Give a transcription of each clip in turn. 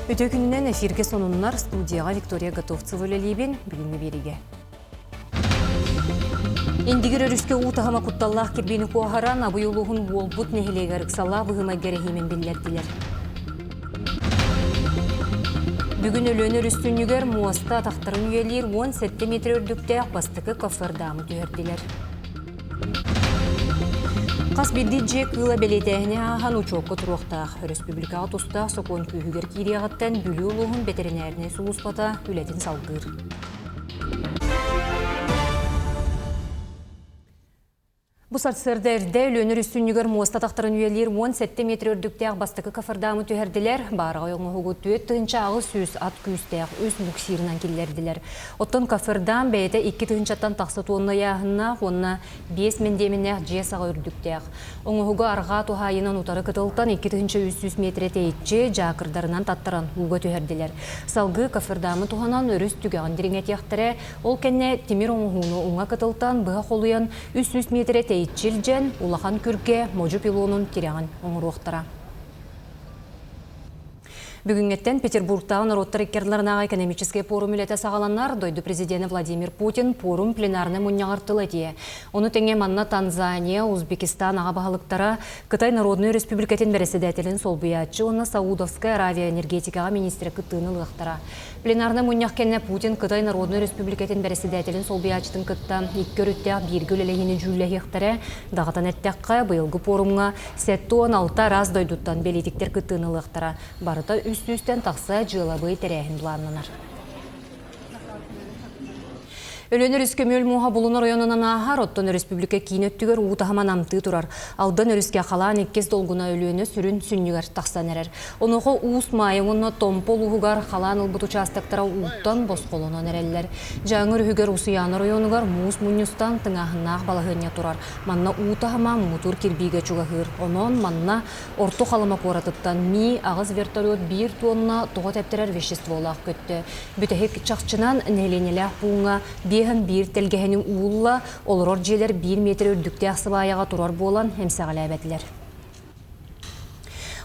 Үтүө күнүнэн эфиргэ сонуннар студияҕа Виктория Готовцева үлэлиибин. Бүгүҥҥү биэриигэ. Индигир өрүскэ уу таһыма кутталлаах кирбиини куоһаран, Абый улууһун Уолбут нэһилиэгэр ыксалаах быһымайга эрэһиимин биллэрдилэр. Бүгүн Өлүөнэ өрүс сүнньүгэр муоста атахтарын үйэлиир 17 метр үрдүктээх бастакы коффердамы түһэрдилэр. Хас биирдии дьиэ кыыла бэлиэтээһини ааһан учуокка туруохтаах. Өрөспүүбүлүкэҕэ тустаах сокуон күүһүгэр киириэҕиттэн Бүлүү улууһун бэтэринээринэй сулууспата үлэтин салгыыр. Бу сарсыарда эрдэ Өлүөнэ өрүс сүнньүгэр муоста атахтарын үйэлиир 17 метр үрдүктээх бастакы коффердамы түһэрдилэр. Баараҕай оҥоһугу 4800 ат күүстээх үс буксирынан киллэрдилэр. Оттон коффердам бэйэтэ 2 тыһыынчаттан тахса туонна ыйааһыннаах уонна 5 мэндиэмэннээх дьиэ саҕа үрдүктээх. Оҥоһугу арҕаа туһаайынан утары кытылтан 2300 миэтэрэ тэйиччи дьаакырдарынан таттаран ууга түһэрдилэр. Салгыы коффердамы туһанан өрүс түгэҕин дириҥэтиэхтэрэ, ол кэннэ тимир оҥоһууну уҥа кытылтан быһа холуйан 300 миэтэрэ тэйиччи илдьэн, улахан күргэ модьу пилонун тирэҕин оҥоруохтара. Бүгүҥҥэттэн Петербургтааҕы норуоттар иккардыларынааҕы экономическай пуорум үлэтэ саҕаланар. Дойду президенэ Владимир Путин пуорум пленарнай мунньаҕар тыл этиэ. Ону тэҥэ манна Танзания, Узбекистан аҕа баһылыктара, Кытай Народнай Өрөспүүбүлүкэтин бэрэссэдээтэлин солбуйааччы уонна Саудовскай Аравия энергетикаҕа министрэ кыттыыны ылыахтара. Пленарнай мунньах кэннэ Путин Кытай Народнай Өрөспүүбүлүкэтин бэрэссэдээтэлин солбуйааччытын кытта икки өрүттээх бииргэ үлэлэһиини дьүүллэһиэхтэрэ. Даҕатан эттэххэ, быйылгы пуорумҥа 76 араас дойдуттан бэлиитиктэр кыттыыны ылыахтара. Барыта үс сүүстэн тахса дьыалабыай тэрээһин былааннанар. Өлүөн өрүскэ мүөл мууһа Булун оройуонунан ааһар, оттон өрөспүүбүлүкэ киин өттүгэр уу таһыма намтыы турар. Алдан өрүскэ халаан иккис долгуна Өлүөнэ сүрүн сүнньүгэр тахсан эрэр. Онуоха Уус Маайа уонна Томпо улууһугар халаан ылбыт учаастактара ууттан босхолонон эрэллэр. Дьааҥы өрүһүгэр Усуйаана оройуонугар муус мунньустан тыҥааһыннаах балаһыанньа турар. Манна уу таһыма муҥутуур кирбиигэ чугаһыыр. Онон манна Орто Халыма куоратыттан Ми-аҕыс вертолет биир туонна тоҕо тэптэрэр веществолаах көттө. Бүтэһик чахчынан нэһилиэнньэлээх пууҥҥа 51 тэлгэһэни уулла, олорор дьиэлэр биир миэтэрэ үрдүктээх сыбаайаҕа турар буолан эмсэҕэлээбэтилэр.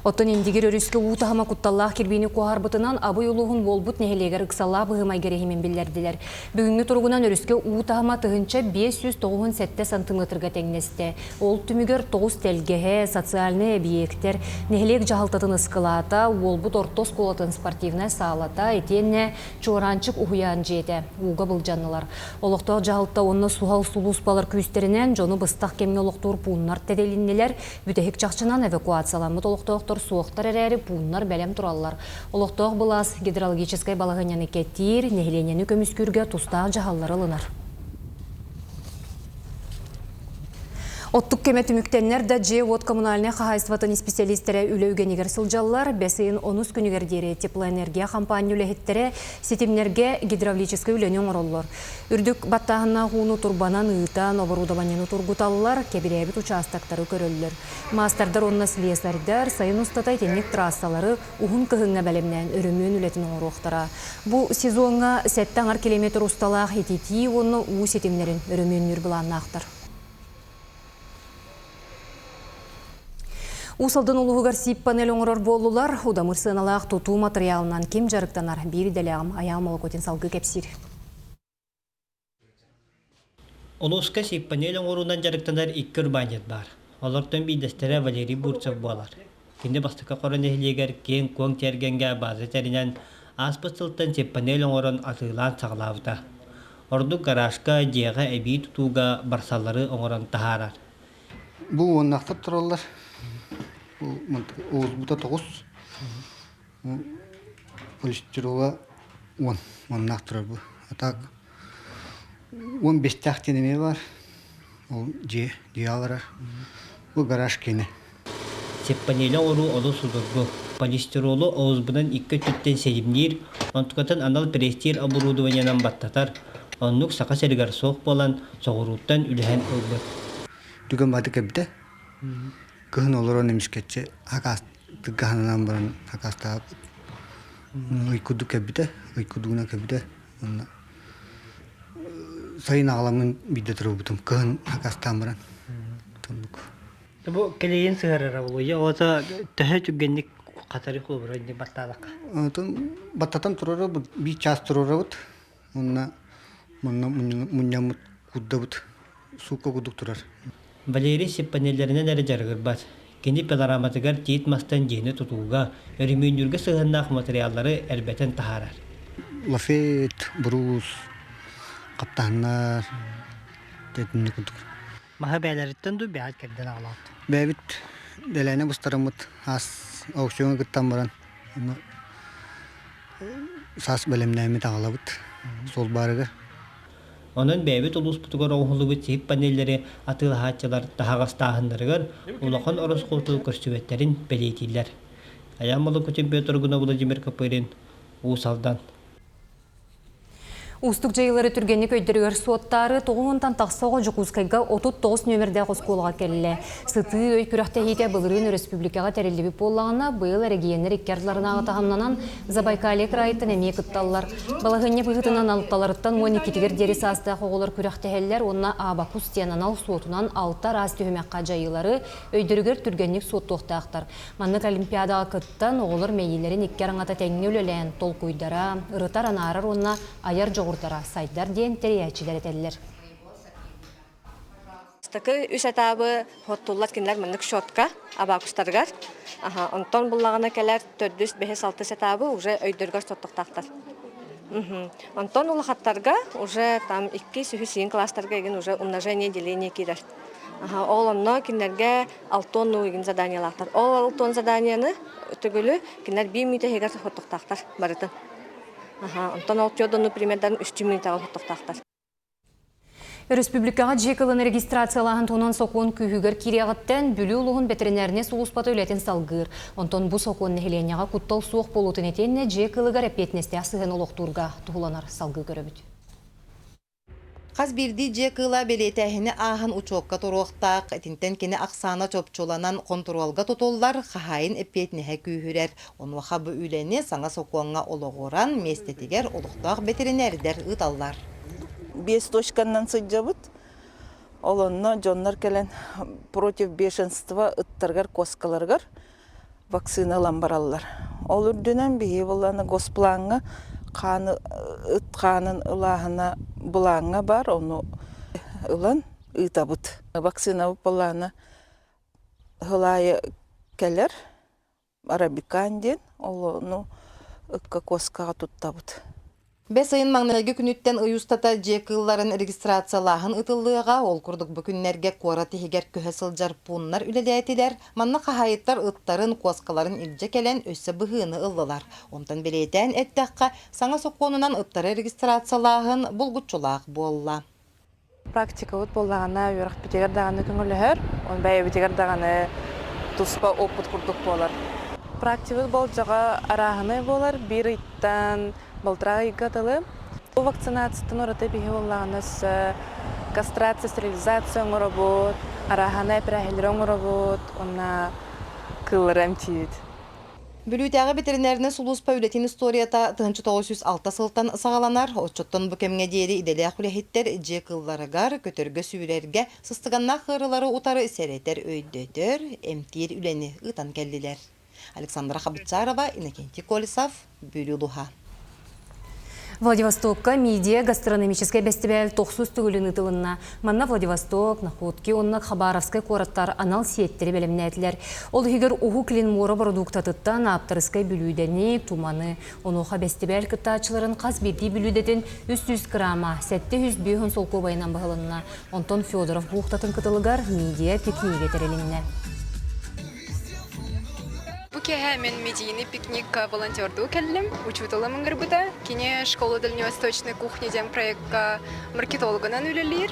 Оттон Индигир өрүскэ уу таһыма кутталлаах кирбиини куоһарбытынан Абый улууһун Уолбут нэһилиэгэр ыксаллаах быһыы-майгы эрэһиимин биллэрдилэр. Бүгүҥҥү туругунан өрүскэ уу таһыма 1597 сантыметрга тэҥнэстэ. Ол түмүгэр тоҕус тэлгэһэ, социальнай эбийиэктэр, нэһилиэк дьаһалтатын ыскылаата, Уолбут орто оскуолатын спортивнай саалата итиэннэ Чуораанчык уһуйаан дьиэтэ ууга былдьаннылар. Олохтоох дьаһалта уонна суһал сулууспалар күүстэринэн дьону быстах кэмҥэ олохтуур пууннар тэрилиннилэр. Бүтэһик чахчынан эвакуацияламмыт олохтоохтор суохтар эрээри пууннар бэлэм тураллар. Олохтоох былаас гидрологическай балаһыанньаны кэтиир, нэһилиэнньэни көмүскүүргэ тустаах дьаһаллары ылынар. Оттук кэмэ түмүктэннэр да дьиэ-уот коммунальнай хаһаайыстыбатын исписэлиистэрэ үлэ үгэнигэр сылдьаллар. Бэс ыйын онус күнүгэр диэри теплоэнергия хампаанньа үлэһиттэрэ ситимнэргэ гидравлическай үлэни оҥороллор. Үрдүк баттааһыннаах ууну турбанан ыытан, оборудованиены тургуталлар, кэбирээбит учаастактары көрөллөр. Маастардар уонна слесарьдар сайын устата итинник трассалары уһун кыһыҥҥа бэлэмнээн өрөмүөн үлэтин оҥоруохтара. Бу сезоҥҥа сэттэ аҥар километр усталаах ититии уонна уу ситимнэрин өрөмүөннүүр былааннаахтар. Уус Алдан улууһугар сип-панель оҥорор буоллулар. Удамыр сыаналаах тутуу матырыйаалынан ким дьарыктанар биир идэлээҕим Айаал Молокотин салгыы кэпсиир. Улууска сип-панель оҥоруунан дьарыктанар икки урбаанньыт баар. Олортон биирдэстэрэ Валерий Бурцев буолар. Кини Бастакы Хоро нэһилиэгэр киэҥ-куоҥ тиэргэҥҥэ бааза тэринэн, ааспыт сылтан сип-панель оҥорон атыылаан саҕалаабыта. Ордук гаражка, дьиэҕэ эбии тутууга барсаллары оҥорон таһаарар. Бу уоннаахтар тураллар. Бу уолбута тоҕус. Полистирола уон уоннаах турар бу. А так 15-тээх диэн эмиэ баар. Ол дьиэ, дьиэ аларар. Бу гараж киэнэ. Сеппанели оҥоруу олус судургу. Полистиролу оҕузбунан икки өттүттэн силимниир, онтукатын анал пресстиир оборудованиенан баттатар. Оннук Саха сиригэр суох буолан, соҕурууттан үлэһэн ылбыт. Түгэн бааты кэлбитэ. Кыһын олорон эмискэччи хакаас тыггаһанан баран хакаастаабыт. Ый курдук кэлбитэ, ый курдугунан кэлбитэ. Онно сайын аҕаламмын биирдэ турбутум. Кыһын хакаастаан баран. Оннук. Бу кэлэйин сыһарара буолуо. Ото төһө түргэнник Хатары холобура инник баттаалакка. Отон баттатан турарабыт, биир чаас турарабыт. Онно манна мунньаммыт курдабыт суукка курдук турар. Валерий сиппанеллэринэн эрэ дьарыгырбат. Кини пилораматыгар тиит мастан дьиэни тутууга, өрөмүөннүүргэ сыһыаннаах материаллары элбэтэн таһаарар. Лафет, брус, хаптаһыннар, тэтинни курдук. Маһы бээлэриттэн дуу бэйэт кэрдэн аҕалаат. Бэйэбит дэлээнэ быстараммыт аас аукциоҥҥа кыттан баран ону саас бэлэмнээммит аҕалабыт суол баарыгар. Онон бэйэбит улууспутугар оҥоһуллубут сиһик панеллэри атыылаһааччылар таһаҕастааһыннарыгар улахан ороскуоту көрсүбэттэрин бэлиэтииллэр. Айаан Молокутин Петр Владимир Копырин, Уус Алдан. Уустук дьайыылары түргэнник өйдөрүгэр суоттаары тоҕуһунтан тахса оҕо Дьокуускайга 39 нүөмэрдээх оскуолаҕа кэллэ. Сытыы өй күрэхтэһиитэ былырыын өрөспүүбүлүкэҕэ тэриллибит буоллаҕына, быйыл эрэгийиэннэр икки ардыларынааҕы таһымнанан Забайкалье кыраайыттан эмиэ кытталлар. Балаһыанньа быһыытынан алталарыттан 12-тигэр диэри саастаах оҕолор күрэхтэһэллэр уонна Абакус диэн анал суотунан алта араас түһүмэххэ дьайыылары өйдөрүгэр түргэнник суоттуохтаахтар. Маннык олимпиадаҕа кыттан, оҕолор мэйиилэрин икки араҥата тэҥҥэ үлэлээн, толкуйдара, ырытар-анаарар уонна айар дьоҕурдара сайдар диэн тэрийээччилэр этэллэр. Бастакы үс этабы хоттуллар кинилэр маннык счетка абакустарыгар. Онтон буллаҕына кэлэр төрдүс, бэһис, алтыс этабы уже өйдөргөр соттохтаахтар. Онтон улахаттарга уже там иккис, үһүс, сиин класстарга игин уже умножение, деление киирэр. Ол онно кинилэргэ алтон игин заданиялаахтар. Ол алтон заданияны төгүлү кинилэр биир мүнүүтэ иһигэр соттохтаахтар барытын. Онтон ол түөрт примердан үстүү мүнүүтэҕэ соттохтаахтар. Өрөспүүбүлүкэҕэ дьиэ кылын регистрациялааһын туһунан сокуон күүһүгэр киириэҕиттэн Бүлүү улууһун бэтэринээринэй сулууспата үлэтин салгыыр. Онтон бу сокуон нэһилиэнньэҕэ куттал суох буолуутун итиэннэ дьиэ кылыгар эппиэтинэстээх сыһыан олохтуурга туһуланар салгыы көрөбүт. Хас биирдии дьиэ кыыла бэлиэтээһини ааһан учуокка туруохтаах, итинтэн кини ахсаана чопчуланан хонтуруолга тутуллар, хаһаайын эппиэтинэһэ күүһүрэр. Онуоха бу үлэни саҥа сокуоҥҥа олоҕуран, миэстэтигэр олохтоох бэтэринээрдэр ыыталлар. Биэс точканнан сылдьабыт. Ол онно дьоннор кэлэн против бешенства ыттарыгар, куоскаларыгар вакцина ылан бараллар. Ол үрдүнэн биһиги былааны госплаҥҥа хааны ыт хаанын ылааһына былааҥҥа бар, ону ылан ыытабыт. Вакцинабыт былаана сыл аайы кэлэр арабикан диэн, ол ону ыкка куоскаҕа туттабыт. Бэс ыйын маҥнайгы күнүттэн ый устата дьиэ кыылларын регистрациялааһын ыытыллыаҕа. Ол курдук бу күннэргэ куорат иһигэр көһө сылдьар пууннар үлэлээтилэр. Манна хаһаайыттар ыттарын, куоскаларын илдьэ кэлэн өссө быһыыны ыллылар. Онтон бэлиэтээн эттэххэ, саҥа сокуонунан ыттары регистрациялааһын булгуччулаах буолла. Практикабыт буоллаҕына үөрэхпитигэр даҕаны көҥүлөһөр, он бэйэбитигэр даҕаны туспа опыт курдук буолар. Практикабыт болдьоҕо арааһынай буолар, биир ыйтан балтараа ыйга дылы. Бу вакцинацияттан ураты биһи буоллаҕына өссө кастрация, стерилизация оҥоробут, арааһынай эпэрээһилэри оҥоробут уонна кыыллары эмтиибит. Бүлүүтээҕи бэтэринээринэй сулууспа үлэтин историята 1906 сылтан саҕаланар. Оччоттон бу кэмҥэ диэри идэлээх үлэһиттэр дьиэ кыылларыгар, көтөргө-сүүрэргэ сыстыганнаах ыарыылары утары сэрэтэр, өйдөтөр, эмтиир үлэни ыытан кэллилэр. Александра Хабытчарова, Иннокентий Колесов, Бүлүү улууһа. Владивостокка медиа гастрономическай бэстибээл тохсус төгүлүн ыытылынна. Манна Владивосток, Находки уонна Хабаровскай куораттар анал сиэттэри бэлэмнээтилэр. Ол иһигэр Уһук Илин муора бородууктатыттан ааптарыскай бүлүүдэни, туманы, онуоха бэстибээл кыттааччыларын хас биирдии бүлүүдэтин 300 грамма, 750 солкуобайынан быһылынна. Онтон Федоров бухтатын кытылыгар медиа пикнигэ тэрилиннэ. Бу киэһэ мин медийный пикникка волонтердуу кэллим. Учууталым ыҥырбыта. Кини «Школа дальневосточной кухни» диэн проекка маркетологынан үлэлиир.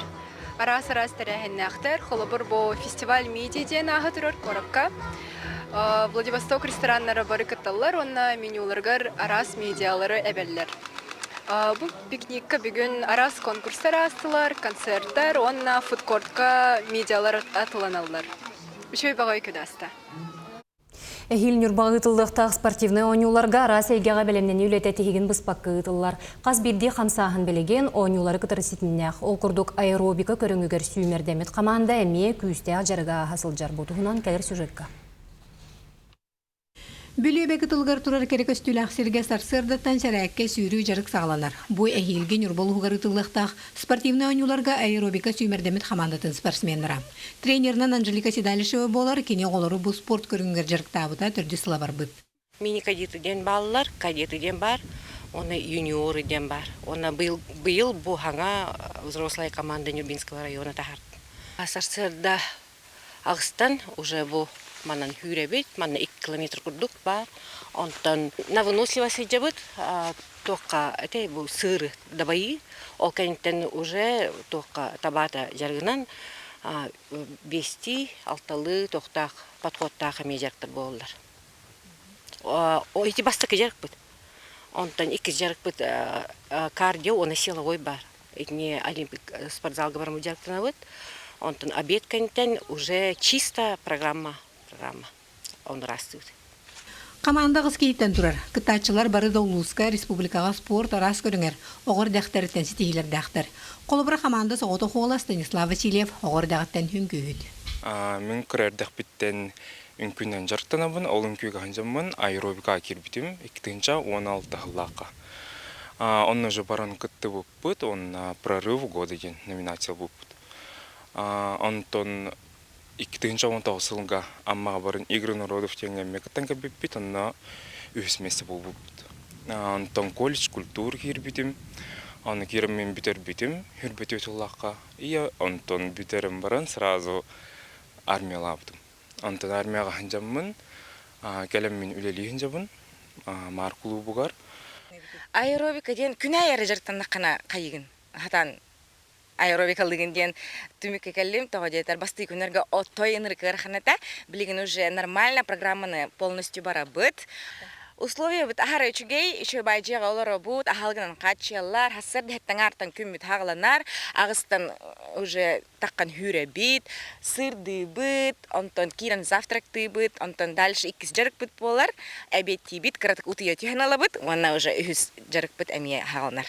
Араас-араас тэрээһиннээхтэр. Холобур, бу фестиваль медиа диэн ааһа турар куоракка. Владивосток рестораннара бары кытталлар уонна менюларыгар араас медиалары эбэллэр. Бу пикникка бүгүн араас конкурстар аастылар, концерттар уонна фудкортка медиалар атыланаллар. Үчүгэй баҕайы күн ааста. Эһиил Ньурбаҕа ыытыллыахтаах спортивнай оонньууларга араас эйгэҕэ бэлэмнэнии үлэтэ тиһигин быспакка ыытыллар. Хас биирдии хамсааһын билигин оонньуулары кытары ситимнээх. Ол курдук аэробика көрүҥүгэр сүүмэрдэммит хамаанда эмиэ күүстээх дьарыгы ааһа сылдьар. Бу туһунан кэлэр сюжекка. Бүлүү эбэ кытылыгар турар кэрэ көстүүлээх сиргэ сарсыардаттан сэрээккэ сүүрүү дьарык саҕаланар. Бу эһиилги Ньурба улууһугар ыытыллыахтаах спортивнай оонньууларга аэробика сүүмэрдэммит хамаандатын спортсменнара. Тренеринэн Анжелика Седалищева буолар, кини оҕолору бу спорт көрүҥүгэр дьарыктаабыта төрдүс сыла барбыт. Мини-кадеты диэн бааллар, кадеты диэн баар, уонна юниоры диэн баар. Уонна быйыл, быйыл бу хаҥа взрослая команда Нюрбинского района таһаарда. Сарсыарда Аҕыстан уже бу манан сүүрэбит, манна 2 километр курдук баар. Онтон на выносливо сылдьабыт, туохха этэй бу сыыры дабайыы. Ол кэнниттэн уже туохха табаата дьарыгынан биэстии, алталыы туохтаах подходтаах эмиэ дьарыктар буолаллар. О ити бастакы дьарыкпыт. Онтон иккис дьарыкпыт кардио уонна силовой баар. Итини Олимпик спортзалга бараммыт дьарыктанабыт. Онтон обед кэнниттэн уже чисто программа, программа. Онно ыраастыыбыт. Хамаанда аҕыс киһиттэн турар. Кыттааччылар бары да улууска, республикаҕа спорт араас көрүҥэр оҕо эрдэхтэриттэн ситиһиилэрдээхтэр. Холобура, хамаанда соҕотох уола Станислав Васильев оҕо эрдэҕиттэн үҥкүүһүт. Мин кыра эрдэхпиттэн үҥкүүнэн дьарыктанабын. Ол үҥкүүгэ сылдьаммын аэробикаҕа киирбитим 2016 сыллаахха. Онно уже баран кыттыбыппыт уонна «Прорыв года» диэн номинация булбуппут. Онтон 2019 сылга Аммаҕа баран Игры народов диэҥҥэ эмиэ кыттан кэлбиппит, онно үһүс миэстэ буолбуппут. Онтон колледж культуры киирбитим, ону киирэн мин бүтэрбитим, хүрбэтиэ сыллаахха. И онтон бүтэрэн баран сразу армиялаабытым. Онтон армияҕа сылдьаммын, кэлэммин үлэлии сылдьабын Маар кулуубугар. Аэробика диэн күн аайы эрэ дьарыктаннаххына хайыгын хатаан аэробикалыыгын диэн түмүккэ кэллим. Тоҕо диэтэр бастыы күннэргэ отой ынырык ыарахан этэ. Билигин уже нормально программаны полностью барабыт. Условиябыт аһара үчүгэй, үчүгэй баайдьыаҕа олоробут, аһалгынан хааччыйаллар, хассар дэһэттэн аартан күммүт хаҕыланар, аҕыстан уже таххан хүүрэбит, сырдыыбыт, онтон киирэн завтрактыыбыт, онтон дальше иккис дьарыкпыт буолар, эбиэттиибит, кыратык утуйа түһэн ылабыт уонна уже үһүс дьарыкпыт эмиэ хааланар.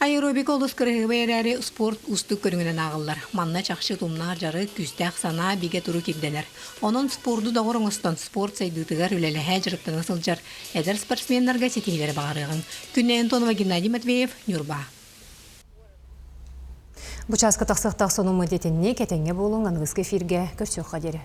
Аэробика олус кыраһыабай эрээри спорт уустук көрүҥүнэн ааҕыллар. Манна чахчы тумнаах дьарык, күүстээх санаа, бигэ турук ирдэнэр. Онон спорду доҕор оҥостон спорт сайдыытыгар үлэлэһэ дьарыктана сылдьар эдэр спортсменнарга ситиһиилэри баҕарыаҕыҥ. Күннэй Антонова, Геннадий Матвеев, Ньурба. Бу чааска тахсыахтаах сонуммут итинник, этэҥҥэ буолуҥ, аныгыскы эфиргэ көрсүөххэ диэри.